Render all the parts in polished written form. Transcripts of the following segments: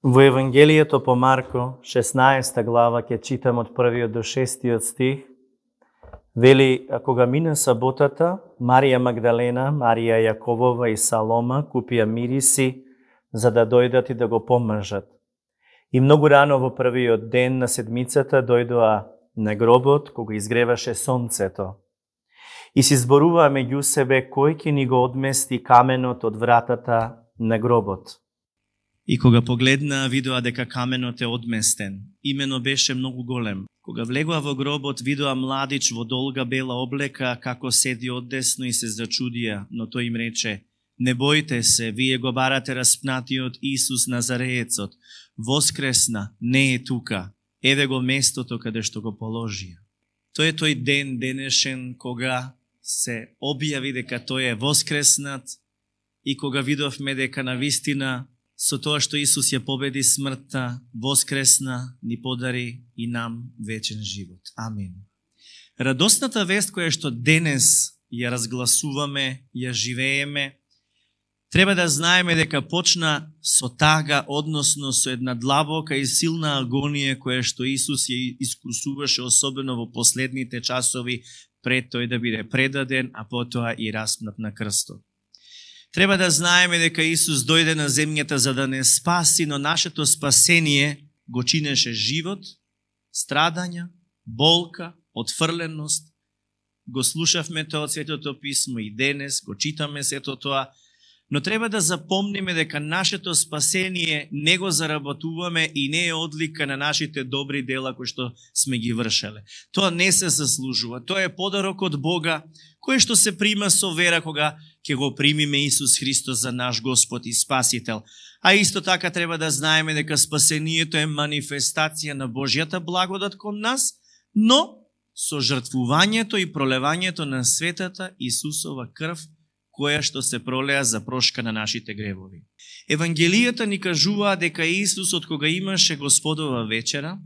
Во Евангелието по Марко, 16 глава, ќе читам од 1 до 6 стих, вели, кога мина саботата, Марија Магдалена, Марија Јаковова и Салома купија мириси за да дојдат и да го помажат. И многу рано во првиот ден на седмицата дојдоа на гробот, кога изгреваше сонцето. И се зборуваа меѓу себе кој ќе ни го одмести каменот од вратата на гробот. И кога погледнаа, видоа дека каменот е одместен. Имено беше многу голем. Кога влегоа во гробот, видоа младич во долга бела облека, како седи одесно и се зачудија, но тој им рече: не бојте се, вие го барате распнатиот Исус Назареецот. Воскресна, не е тука. Еве го местото каде што го положија. Тој е тој ден денешен кога се објави дека тој е воскреснат и кога видовме дека навистина со тоа што Исус ја победи смртта, воскресна, ни подари и нам вечен живот. Амин. Радосната вест која што денес ја разгласуваме, ја живееме, треба да знаеме дека почна со тага, односно со една длабока и силна агонија која што Исус ја искусуваше, особено во последните часови пред тој да биде предаден, а потоа и распнат на крстот. Треба да знаеме дека Исус дојде на земјата за да не спаси, но нашето спасение го чинеше живот, страдања, болка, отфрленост. Го слушавме тоа од Светото Писмо и денес, го читаме сето тоа, но треба да запомниме дека нашето спасение не го заработуваме и не е одлика на нашите добри дела кои што сме ги вршеле. Тоа не се заслужува. Тоа е подарок од Бога, кој што се прима со вера кога ќе го примиме Исус Христос за наш Господ и Спасител. А исто така треба да знаеме дека спасението е манифестација на Божјата благодат кон нас, но со жртвувањето и пролевањето на светата Исусова крв, која што се пролеа за прошка на нашите гревови. Евангелијата ни кажува дека Исус, од кога имаше Господова вечера,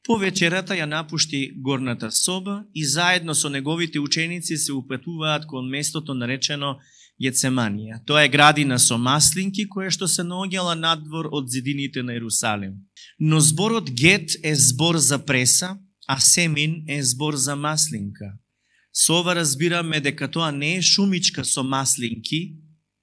по вечерата ја напушти горната соба и заедно со неговите ученици се упатуваат кон местото наречено Гецеманија. Тоа е градина со маслинки, која што се наоѓала надвор од зидините на Ерусалим. Но зборот Гет е збор за преса, а Семин е збор за маслинка. Со ова разбираме дека тоа не е шумичка со маслинки,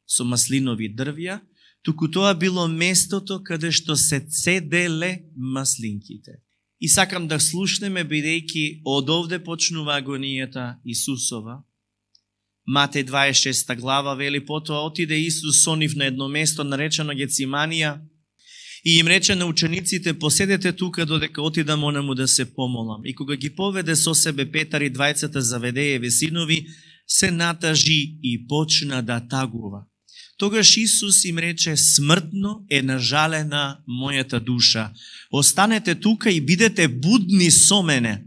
со маслинови дрвја, туку тоа било местото каде што се цеделе маслинките. И сакам да слушнеме, бидејќи од овде почнува агонијата Исусова. Матеј 26 глава вели: потоа отиде Исус со нив на едно место наречено Гециманија и им рече на учениците: поседете тука додека отидам онаму да се помолам. И кога ги поведе со себе Петар и двајцата Заведееви синови, се натажи и почна да тагува. Тогаш Исус им рече: смртно е нажалена мојата душа. Останете тука и бидете будни со мене.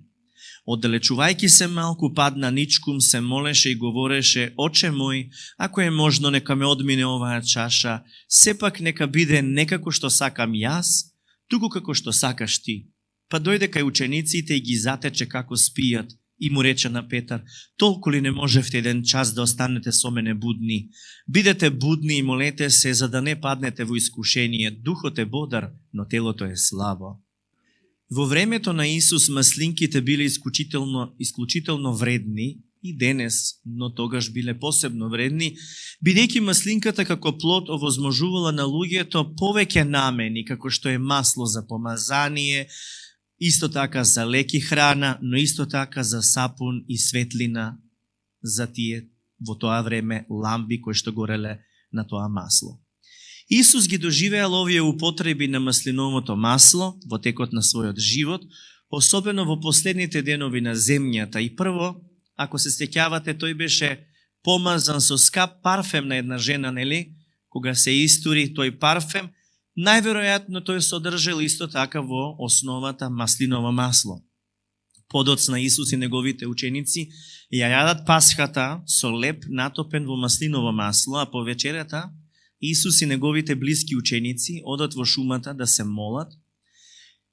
Оддалечувајќи се малку, падна ничкум, се молеше и говореше: Оче мој, ако е можно, нека ме одмине оваа чаша, сепак нека биде не како што сакам јас, туку како што сакаш ти. Па дојде кај учениците и ги затече како спијат и му рече на Петар: толку ли не можевте еден час да останете со мене будни? Бидете будни и молете се, за да не паднете во искушение. Духот е бодар, но телото е слабо. Во времето на Исус маслинките биле исклучително вредни и денес, но тогаш биле посебно вредни, бидејќи маслинката како плод овозможувала на луѓето повеќе намени, како што е масло за помазание, исто така за леки храна, но исто така за сапун и светлина за тие во тоа време ламби кои што гореле на тоа масло. Исус ги доживеал овие употреби на маслиновото масло во текот на својот живот, особено во последните денови на земјата. И прво, ако се сеќавате, тој беше помазан со скап парфем на една жена, нели? Кога се истури тој парфем, најверојатно тој содржал исто така во основата маслиново масло. Подоцна Исус и неговите ученици ја јадат пасхата со леп натопен во маслиново масло, а по вечерата Исус и неговите блиски ученици одат во шумата да се молат.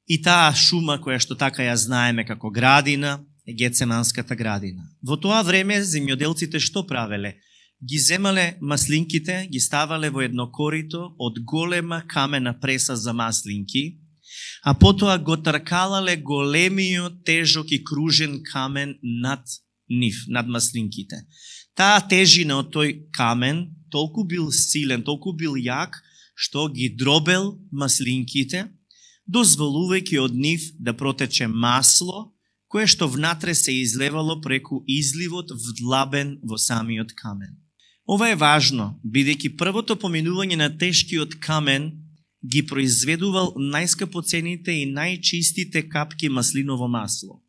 И таа шума која што така ја знаеме како градина е Гецеманската градина. Во тоа време земјоделците што правеле? ги земале маслинките, ги ставале во едно корито од голема камена преса за маслинки, а потоа го тркалале големиот, тежок и кружен камен над нив, над маслинките. Таа тежина од тој камен толку бил силен, толку бил јак, што ги дробел маслинките, дозволувајќи од нив да протече масло, кое што внатре се излевало преку изливот вдлабен во самиот камен. Ова е важно, бидејќи првото поминување на тешкиот камен ги произведувал најскапоцените и најчистите капки маслиново масло.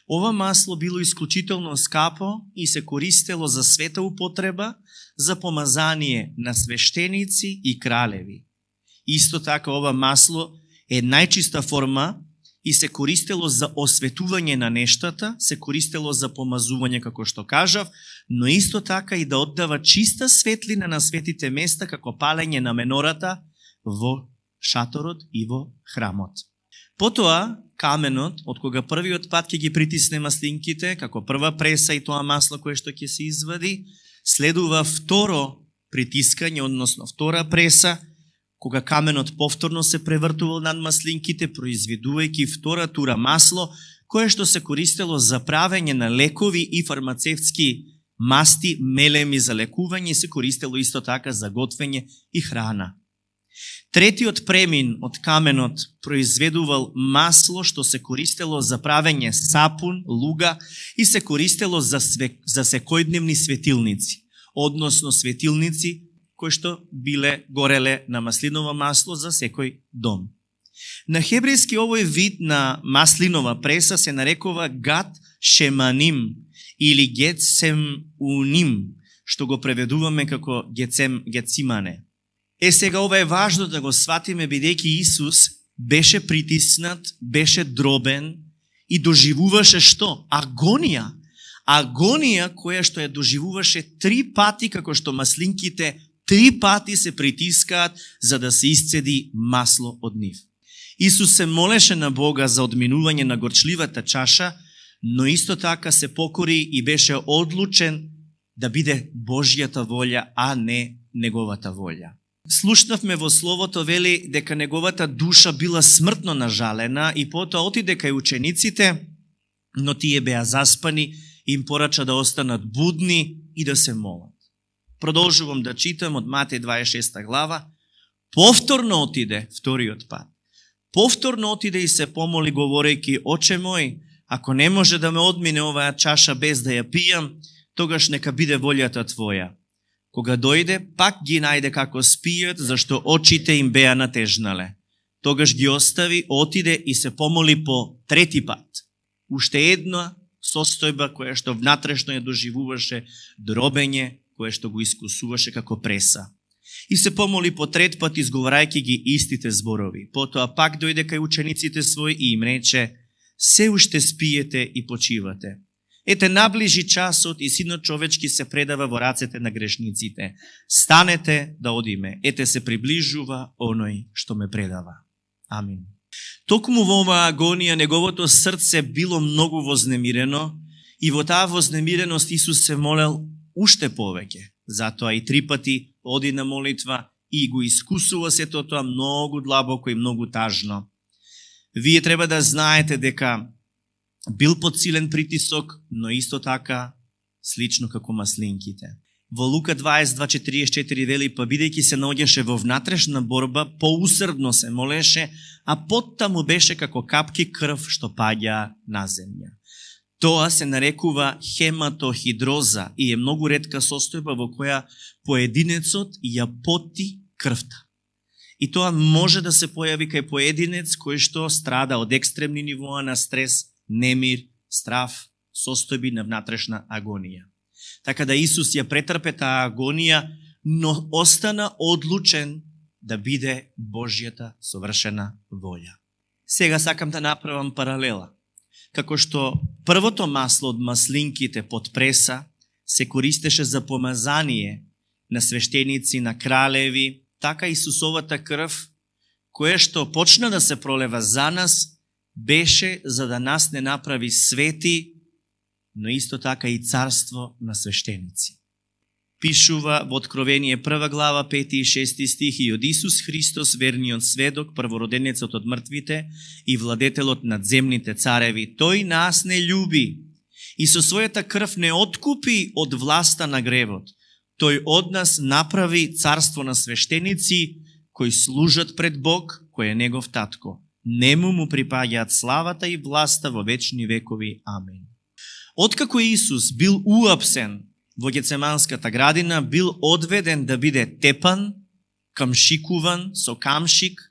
Ова масло било исклучително скапо и се користело за света употреба, за помазание на свештеници и кралеви. Исто така ова масло е најчиста форма и се користело за осветување на нештата, се користело за помазување, како што кажав, но исто така и да оддава чиста светлина на светите места, како палење на менората во шаторот и во храмот. Потоа, каменот, од кога првиот пат ќе ги притисне маслинките, како прва преса и тоа масло кое што ќе се извади, следува второ притискање, односно втора преса, кога каменот повторно се превртувал над маслинките, произведувајќи втора тура масло, кое што се користело за правење на лекови и фармацевтски масти, мелеми за лекување, се користело исто така за готвење и храна. Третиот премин од каменот произведувал масло што се користело за правење сапун, луга и се користело за секојдневни светилници, односно светилници кои што биле гореле на маслиново масло за секој дом. На хебрејски овој вид на маслинова преса се нарекува гат шеманим или гецемуним, што го преведуваме како гецимане. Сега ова е важно да го сватиме, бидејќи Исус беше притиснат, беше дробен и доживуваше што? Агонија. Агонија која што ја доживуваше 3 пати, како што маслинките 3 пати се притискаат за да се исцеди масло од нив. Исус се молеше на Бога за одминување на горчливата чаша, но исто така се покори и беше одлучен да биде Божјата волја, а не неговата волја. Слушнавме во Словото, вели дека неговата душа била смртно нажалена и потоа отиде кај учениците, но тие беа заспани, им порача да останат будни и да се молат. Продолжувам да читам од Матеј 26 глава. Повторно отиде вториот пат. Повторно отиде и се помоли говорејќи: Оче мој, ако не може да ме одмине оваа чаша без да ја пијам, тогаш нека биде волјата Твоја. Кога дојде, пак ги најде како спијат, зашто очите им беа натежнале. Тогаш ги остави, отиде и се помоли по 3 пат. Уште една состојба која што внатрешно ја доживуваше дробење, кое што го искусуваше како преса. И се помоли по 3 пат, изговарајќи ги истите зборови. Потоа пак дојде кај учениците своји и им рече: Се уште спиете и почивате. Ете, наближи часот и Синот човечки се предава во рацете на грешниците. Станете да одиме. Ете, се приближува оној што ме предава. Амин. Токму во оваа агонија неговото срце било многу вознемирено и во таа вознемиреност Исус се молел уште повеќе. Затоа и 3 пати оди на молитва и го искусува сето тоа многу длабоко и многу тажно. Вие треба да знаете дека бил под силен притисок, но исто така слично како маслинките. Во Лука 22:44 вели: Па бидејќи се наоѓаше во внатрешна борба, поусрдно се молеше, а поттаму беше како капки крв што паѓа на земја. Тоа се нарекува хематохидроза и е многу ретка состојба во која поединецот ја поти крвта. И тоа може да се појави кај поединец кој што страда од екстремни нивоа на стрес, немир, страв, состојби на внатрешна агонија. Така да Исус ја претрпе таа агонија, но остана одлучен да биде Божјата совршена волја. Сега сакам да направам паралела. Како што првото масло од маслинките под преса се користеше за помазание на свештеници, на кралеви, така Исусовата крв, која што почна да се пролева за нас, беше за да нас не направи свети, но исто така и царство на свештеници. пишува во Откровение 1 глава 5 и 6 стих: и од Исус Христос, верниот сведок, првороденецот од мртвите и владетелот над земните цареви. Тој нас не љуби и со својата крв не откупи од власта на гревот. Тој од нас направи царство на свештеници кои служат пред Бог, кој е негов татко. Нему му припаѓаат славата и власта во вечни векови. Амин. Откако Исус бил уапсен во Гецеманската градина, бил одведен да биде тепан, камшикуван со камшик.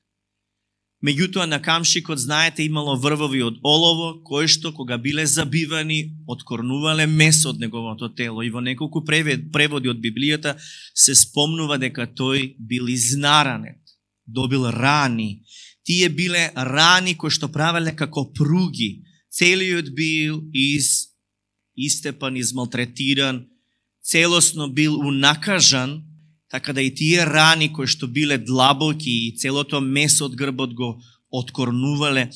Меѓутоа на камшикот, знаете, имало врвови од олово, кои што кога биле забивани, откорнувале месо од неговото тело. И во неколку преводи од Библијата се спомнува дека тој бил изнаранет, добил рани. Тие биле рани кои што правеле како пруги. Целиот бил истепан, измалтретиран, целосно бил унакажан, така да и тие рани кои што биле длабоки и целото месо од грбот го откорнувале,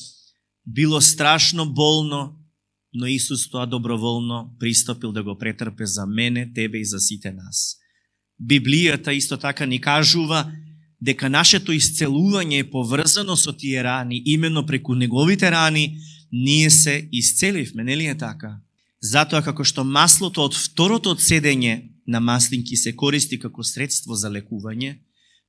било страшно болно, но Исус тоа доброволно пристапил да го претрпе за мене, тебе и за сите нас. Библијата исто така ни кажува дека нашето исцелување е поврзано со тие рани, именно преку неговите рани ние се исцеливме, нели е така? Затоа како што маслото од второто седење на маслинки се користи како средство за лекување,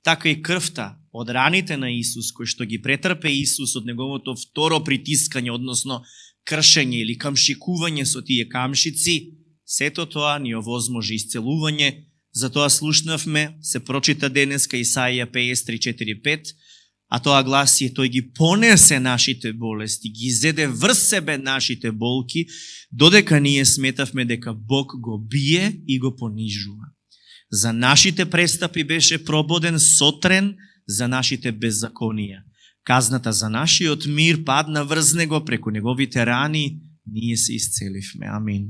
така и крвта од раните на Исус, кои што ги претрпе Исус од неговото второ притискање, односно кршење или камшикување со тие камшици, сето тоа ни овозможи исцелување. Затоа слушнавме, се прочита денеска Исаија 53:4-5, а тоа гласи: тој ги понесе нашите болести, ги зеде врз себе нашите болки, додека ние сметавме дека Бог го бие и го понижува. За нашите престапи беше прободен, сотрен за нашите беззаконија. Казната за нашиот мир падна врз него, преку неговите рани ние се исцеливме. Амин.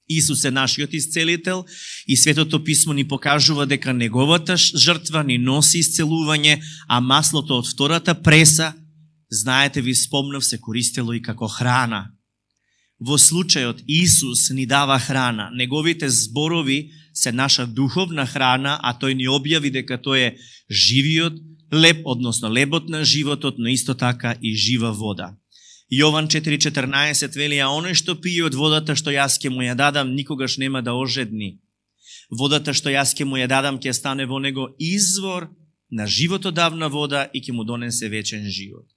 Исус е нашиот исцелител и Светото писмо ни покажува дека неговата жртва ни носи исцелување, а маслото од втората преса, знаете, ви спомнав, се користело и како храна. Во случајот Исус ни дава храна, неговите зборови се наша духовна храна, а тој ни објави дека тој е живиот леб, односно лебот на животот, но исто така и жива вода. Јован 4:14 вели: а оној што пие од водата што јас ќе му ја дадам, никогаш нема да ожедни. Водата што јас ќе му ја дадам ќе стане во него извор на животодавна вода и ќе му донесе вечен живот.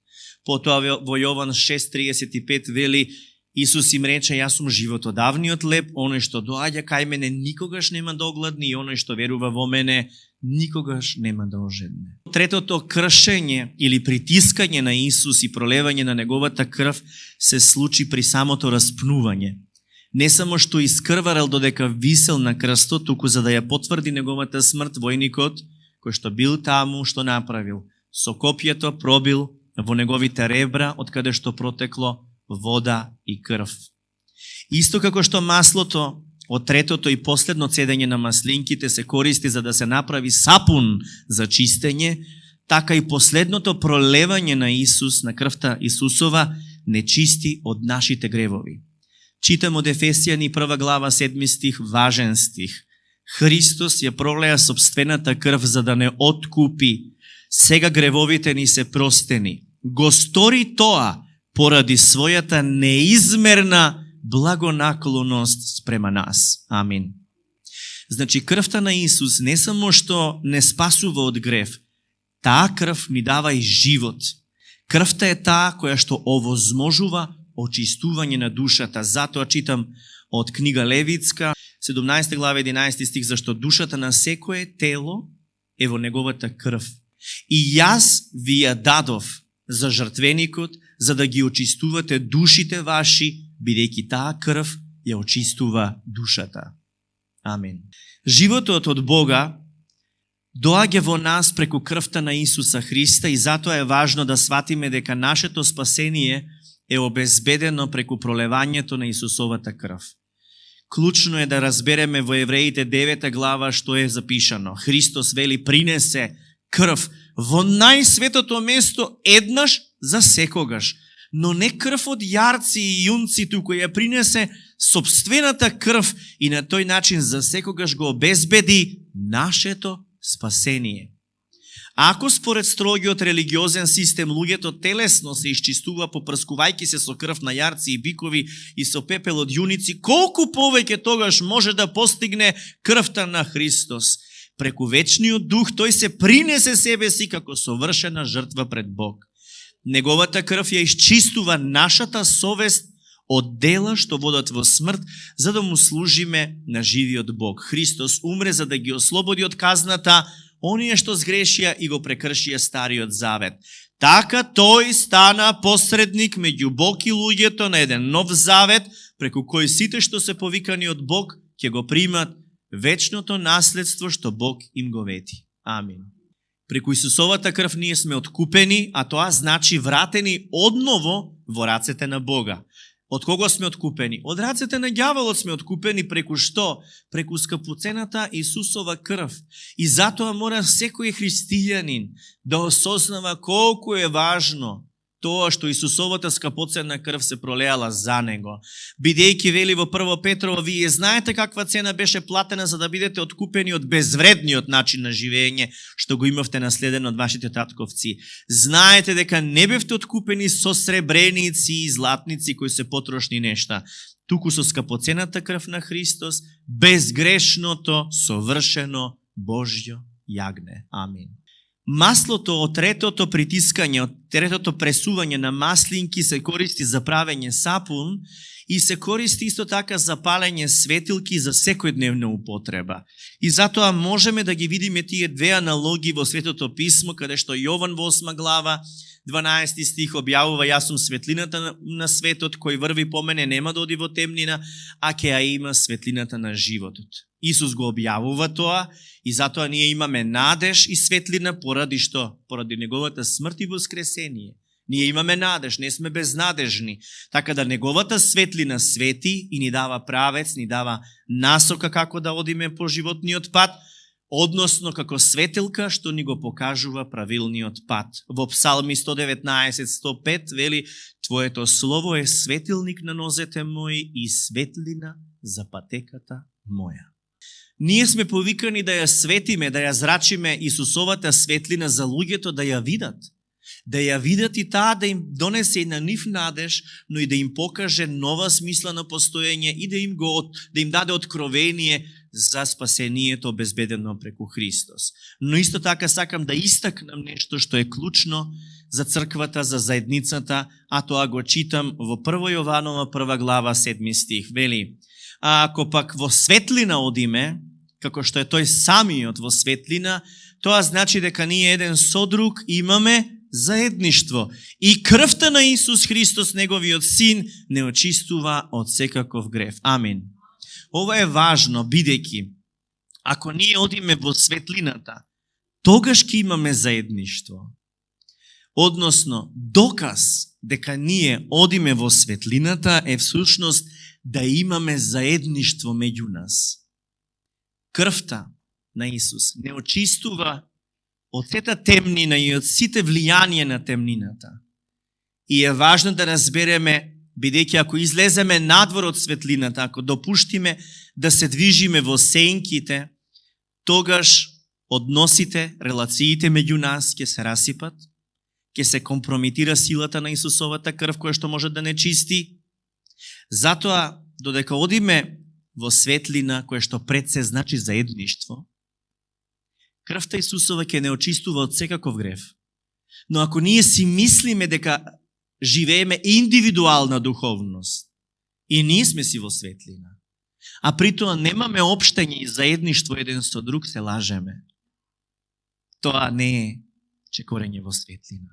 Потоа во Јован 6:35 вели: Исус им рече: јас сум животодавниот леб, оној што доаѓа кај мене никогаш нема да огладни и оној што верува во мене никогаш нема да ожедне. Третото кршење или притискање на Исус и пролевање на неговата крв се случи при самото распнување. Не само што искрварел додека висел на крстот, туку за да ја потврди неговата смрт, војникот кој што бил таму, што направил? Со копјето пробил во неговите ребра, од каде што протекло вода и крв. Исто како што маслото од третото и последно цедење на маслинките се користи за да се направи сапун за чистење, така и последното пролевање на Исус, на крвта Исусова, не чисти од нашите гревови. Читам од Ефесијани 1 глава 7 стих, важен стих. Христос ја пролеа собствената крв за да не откупи. Сега гревовите ни се простени. Го стори тоа поради својата неизмерна благонаклоност спрема нас. Амин. Значи, крвта на Исус не само што не спасува од грев, таа крв ни дава и живот. Крвта е таа која што овозможува очистување на душата. Затоа читам од книга Левитска, 17 глава 11 стих, зашто душата на секое тело е во неговата крв. И јас ви ја дадов за жртвеникот, за да ги очистувате душите ваши, бидејќи таа крв ја очистува душата. Амин. Животот од Бога доаѓа во нас преку крвта на Исуса Христа и затоа е важно да сватиме дека нашето спасение е обезбедено преку пролевањето на Исусовата крв. Клучно е да разбереме во Евреите 9 глава што е запишано. Христос вели принесе крв во најсветото место еднаш за секогаш. но не крв од јарци и јунци, туку ја принесе собствената крв и на тој начин за секогаш го обезбеди нашето спасение. Ако според строгиот религиозен систем луѓето телесно се исчистува попрскувајќи се со крв на јарци и бикови и со пепел од јуници, колку повеќе тогаш може да постигне крвта на Христос? Преку вечниот дух тој се принесе себе си како совршена жртва пред Бог. Неговата крв ја исчистува нашата совест од дела што водат во смрт, за да му служиме на живиот Бог. Христос умре за да ги ослободи од казната оние што сгрешија и го прекршија Стариот Завет. Така тој стана посредник меѓу Бог и луѓето на еден нов завет, преку кој сите што се повикани од Бог ќе го примат вечното наследство што Бог им го вети. Амин. Преку Исусовата крв ние сме откупени, а тоа значи вратени одново во рацете на Бога. Од кого сме откупени? Од рацете на ѓаволот сме откупени преку што? Преку скапоцената Исусова крв. И затоа мора секој христијанин да осознава колку е важно тоа што Исусовата скапоцена крв се пролеала за него. Бидејќи вели во 1 Петрово, вие знаете каква цена беше платена за да бидете откупени од безвредниот начин на живење што го имавте наследено од вашите татковци. Знаете дека не бевте откупени со сребреници и златници кои се потрошни нешта, туку со скапоцената крв на Христос, безгрешното, совршено Божјо јагне. Амин. Маслото од третото притискање, од третото пресување на маслинки се користи за правење сапун и се користи исто така за палење светилки за секојдневна употреба. И затоа можеме да ги видиме тие две аналогии во Светото Писмо, каде што Јован во 8 глава, 12 стих објавува: јас сум светлината на светот, кој врви по мене нема да оди во темнина, а ќе ја има светлината на животот. Исус го објавува тоа и затоа ние имаме надеж и светлина поради што? Поради неговата смрт и воскресение. Ние имаме надеж, не сме безнадежни. Така да неговата светлина свети и ни дава правец, ни дава насока како да одиме по животниот пат, односно како светилка што ни го покажува правилниот пат. Во Псалми 119:105 вели: Твоето слово е светилник на нозете мои и светлина за патеката моја. Ние сме повикани да ја светиме, да ја зрачиме Исусовата светлина за луѓето да ја видат. Да ја видат и таа да им донесе и на нив надеж, но и да им покаже нова смисла на постоење и да им даде откровение за спасението обезбедено преку Христос. Но исто така сакам да истакнам нешто што е клучно за црквата, за заедницата, а тоа го читам во 1 Јованова 1 глава 7 стих. Вели: а ако пак во светлина одиме, како што е тој самиот во светлина, тоа значи дека ние еден со друг имаме заедништво. И крвта на Исус Христос, неговиот син, не очистува од секаков грев. Амин. Ова е важно, бидејќи ако ние одиме во светлината, тогаш ќе имаме заедништво. Односно, доказ дека ние одиме во светлината е всушност да имаме заедништво меѓу нас. Крвта на Исус не очистува од сета темнина и од сите влијанија на темнината. И е важно да разбереме, бидејќи ако излеземе надвор од светлината, ако допуштиме да се движиме во сенките, тогаш односите, релациите меѓу нас ќе се расипат, ќе се компрометира силата на Исусовата крв која што може да не чисти. Затоа, додека одиме во светлина, која што пред се значи заедништво, крвта Исусова ќе не очистува од секаков грев. Но ако ние си мислиме дека живееме индивидуална духовност и ние сме си во светлина, а притоа немаме општење и заедништво еден со друг, се лажеме. Тоа не е чекорење во светлина.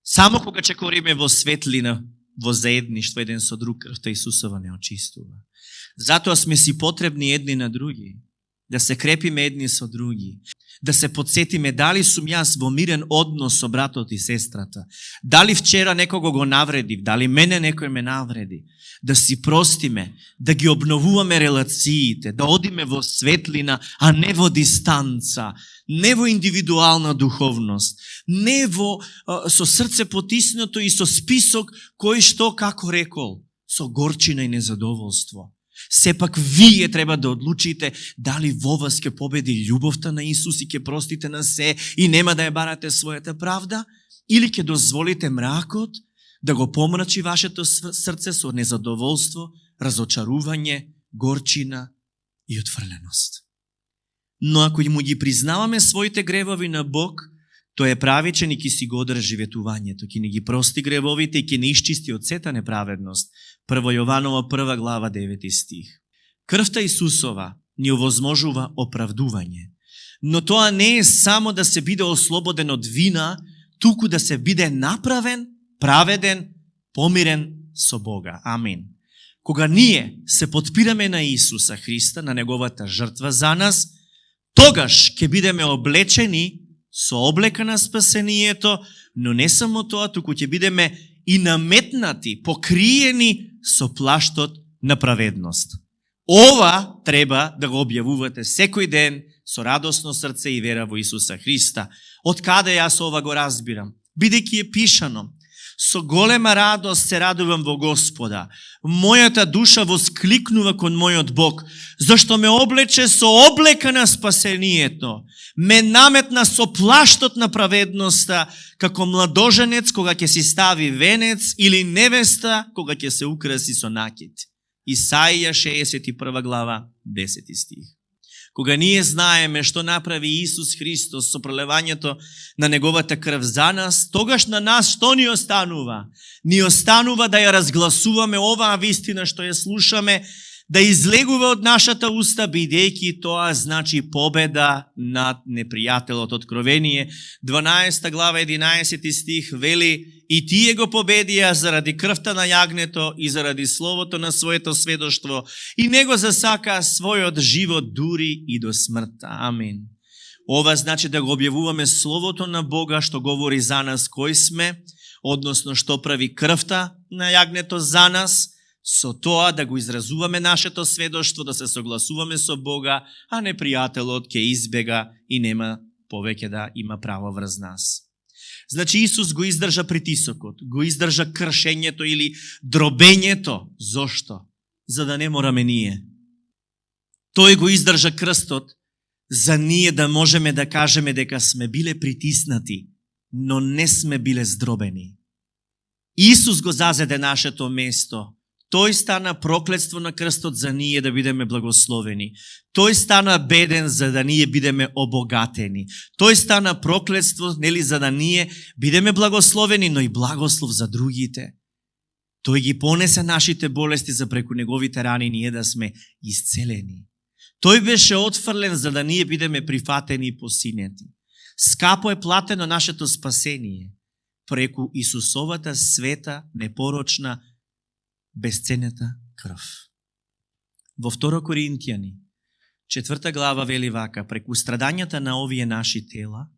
Само кога чекориме во светлина, во заедништво еден со друг, крвта Исусова не очистува. Затоа сме си потребни едни на други. да се крепиме едни со други, да се подсетиме дали сум јас во мирен однос со братот и сестрата, дали вчера некого го навредив, дали мене некој ме навреди, да си простиме, да ги обновуваме релациите, да одиме во светлина, а не во дистанца, не во индивидуална духовност, не во со срце потиснато и со список кој што како рекол, со горчина и незадоволство. Сепак вие треба да одлучите дали во вас ќе победи љубовта на Исус и ќе простите на се и нема да ја барате својата правда, или ќе дозволите мракот да го помрачи вашето срце со незадоволство, разочарување, горчина и отфрленост. Но ако му ги признаваме своите гревови на Бог, тој е правичен и ќе си го одржи ветувањето, ќе ни ги прости гревовите и ќе ни исчисти од сета неправедност. 1 Јованова 1 глава 9 стих. Крвта Исусова ни овозможува оправдување, но тоа не е само да се биде ослободен од вина, туку да се биде направен, праведен, помирен со Бога. Амин. Кога ние се подпираме на Исуса Христа, на неговата жртва за нас, тогаш ќе бидеме облечени со облека на спасението, но не само тоа, туку ќе бидеме и наметнати, покриени со плаштот на праведност. Ова треба да го објавувате секој ден со радосно срце и вера во Исуса Христа. Од каде јас ова го разбирам? Бидејќи е пишано: со голема радост се радувам во Господа. Мојата душа воскликнува кон мојот Бог, зашто ме облече со облека на спасението, ме наметна со плаштот на праведноста, како младоженец кога ќе си стави венец или невеста кога ќе се украси со накит. Исаија 61 глава 10 стих. Кога ние знаеме што направи Исус Христос со пролевањето на неговата крв за нас, тогаш на нас што ни останува? Ни останува да ја разгласуваме оваа вистина што ја слушаме, да излегува од нашата уста, бидејќи тоа значи победа над непријателот. Откровение 12 глава 11 стих вели: и тие го победија заради крвта на јагнето и заради словото на своето сведоштво, и него засакаа својот живот дури и до смртта. Амин. Ова значи да го објавуваме словото на Бога што говори за нас кој сме, односно што прави крвта на јагнето за нас, со тоа да го изразуваме нашето сведоштво, да се согласуваме со Бога, а непријателот ќе избега и нема повеќе да има право врз нас. Значи Исус го издржа притисокот, го издржа кршењето или дробењето. Зошто? За да не мораме ние. Тој го издржа крстот за ние да можеме да кажеме дека сме биле притиснати, но не сме биле здробени. Исус го зазеде нашето место. Тој стана проклетство на крстот за ние да бидеме благословени. Тој стана беден за да ние бидеме обогатени. Тој стана проклетство, нели, за да ние бидеме благословени, но и благослов за другите. Тој ги понесе нашите болести за преку неговите рани ние да сме исцелени. Тој беше отфрлен за да ние бидеме прифатени и посинети. Скапо е платено нашето спасение преку Исусовата света, непорочна, безценета крв. Во 2 Коринтијани, 4 глава вели вака: преку страдањата на овие наши тела,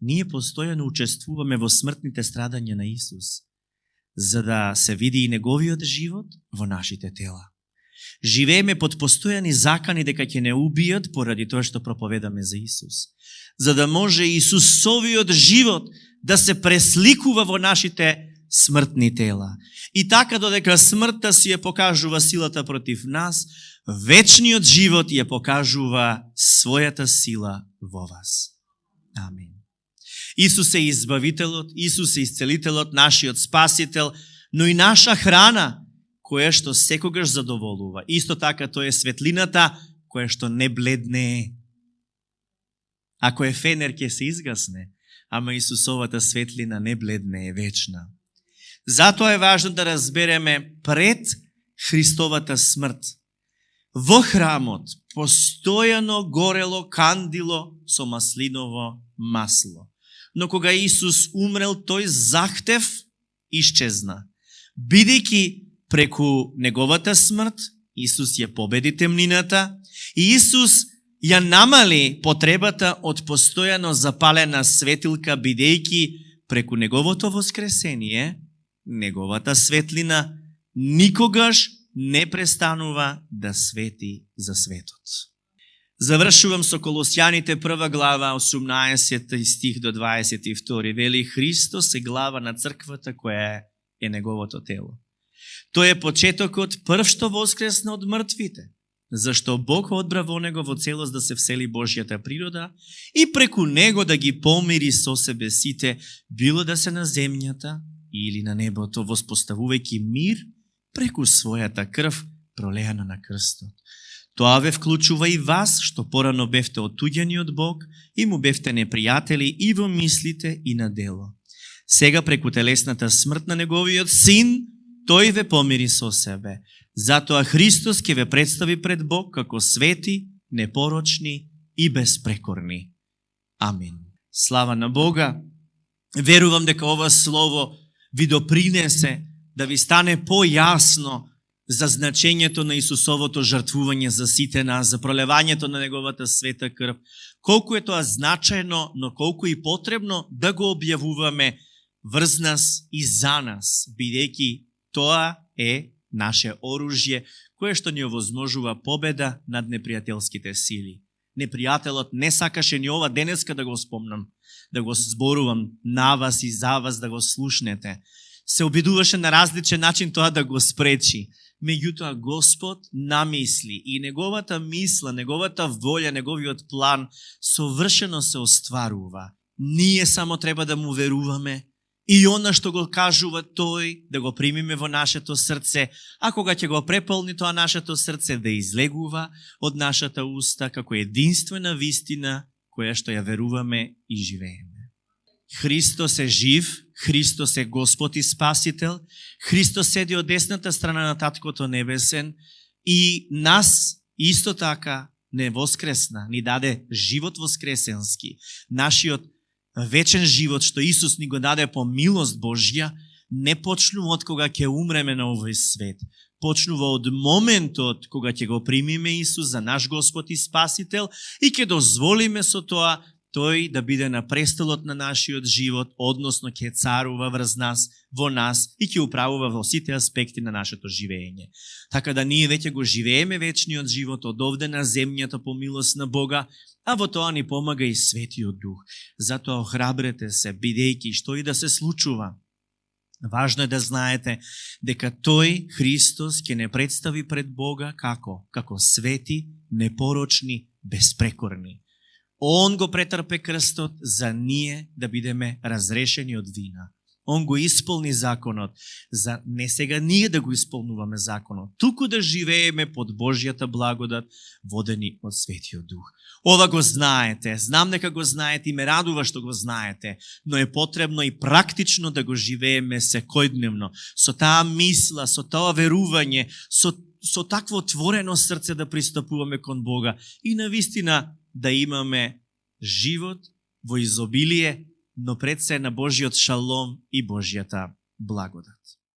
ние постојано учествуваме во смртните страдања на Исус, за да се види и неговиот живот во нашите тела. Живееме под постојани закани дека ќе не убијат поради тоа што проповедаме за Исус, за да може Исусовиот живот да се пресликува во нашите смртни тела. И така додека смртта си ја покажува силата против нас, вечниот живот ја покажува својата сила во вас. Амин. Исус е избавителот, Исус е исцелителот, нашиот спасител, но и наша храна, која што секогаш задоволува. Исто така тој е светлината, која што не бледне. Ако е фенер, ќе се изгасне, ама Исусовата светлина не бледне, е вечна. Затоа е важно да разбереме пред Христовата смрт. Во храмот постојано горело кандило со маслиново масло. Но кога Исус умрел, тој захтев исчезна. Бидејќи преку неговата смрт, Исус ја победи темнината и Исус ја намали потребата од постојано запалена светилка, бидејќи преку неговото воскресение, неговата светлина никогаш не престанува да свети за светот. Завршувам со Колосјаните 1 глава 18 стих до 22. Вели: Христос е глава на црквата која е неговото тело. Тој е почетокот, прв што воскресна од мртвите, зашто Бог одбра во него во целост да се всели Божјата природа и преку него да ги помири со себе сите, било да се на земјата или на небото, воспоставувајќи мир преку својата крв пролеана на крстот. Тоа ве вклучува и вас, што порано бевте отуѓени од Бог и му бевте непријатели и во мислите и на дело. Сега преку телесната смрт на неговиот син, тој ве помири со себе. Затоа Христос ќе ве представи пред Бог како свети, непорочни и безпрекорни. Амин. Слава на Бога. Верувам дека ова слово ви допринесе да ви стане појасно за значењето на Исусовото жртвување за сите нас, за пролевањето на неговата света крв. Колку е тоа значајно, но колку и потребно да го објавуваме врз нас и за нас, бидејќи тоа е наше оружје, кое што ни овозможува победа над непријателските сили. Непријателот не сакаше ни ова денеска да го спомнам, да го зборувам на вас и за вас, да го слушнете. Се обидуваше на различен начин тоа да го спречи. Меѓутоа Господ намисли и неговата мисла, неговата волја, неговиот план совршено се остварува. Ние само треба да му веруваме и она што го кажува тој да го примиме во нашето срце, а кога ќе го преполни тоа нашето срце да излегува од нашата уста како единствена вистина која што ја веруваме и живееме. Христос е жив, Христос е Господ и Спасител, Христос седи од десната страна на Таткото Небесен и нас исто така не воскресна, ни даде живот воскресенски. Нашиот вечен живот што Исус ни го даде по милост Божја, не почнува од кога ќе умреме на овој свет. Почнува од моментот кога ќе го примиме Исус за наш Господ и Спасител и ќе дозволиме со тоа тој да биде на престолот на нашиот живот, односно ќе царува врз нас, во нас и ќе управува во сите аспекти на нашето живење. Така да ние веќе го живееме вечниот живот од овде на земјата по милост на Бога, а во тоа ни помага и Светиот Дух. Затоа охрабрете се, бидејќи што и да се случува. Важно е да знаете дека тој, Христос, ќе не представи пред Бога како свети, непорочни, безпрекорни. Он го претрпе крстот за ние да бидеме разрешени од вина. Он го исполни законот, за не сега ние да го исполнуваме законот, туку да живееме под Божјата благодат, водени од Светиот Дух. Ова го знаете, знам дека го знаете и ме радува што го знаете, но е потребно и практично да го живееме секојдневно, со таа мисла, со тоа верување, со такво отворено срце да пристапуваме кон Бога и навистина да имаме живот во изобилие, но пред се на Божиот шалом и Божјата благодат.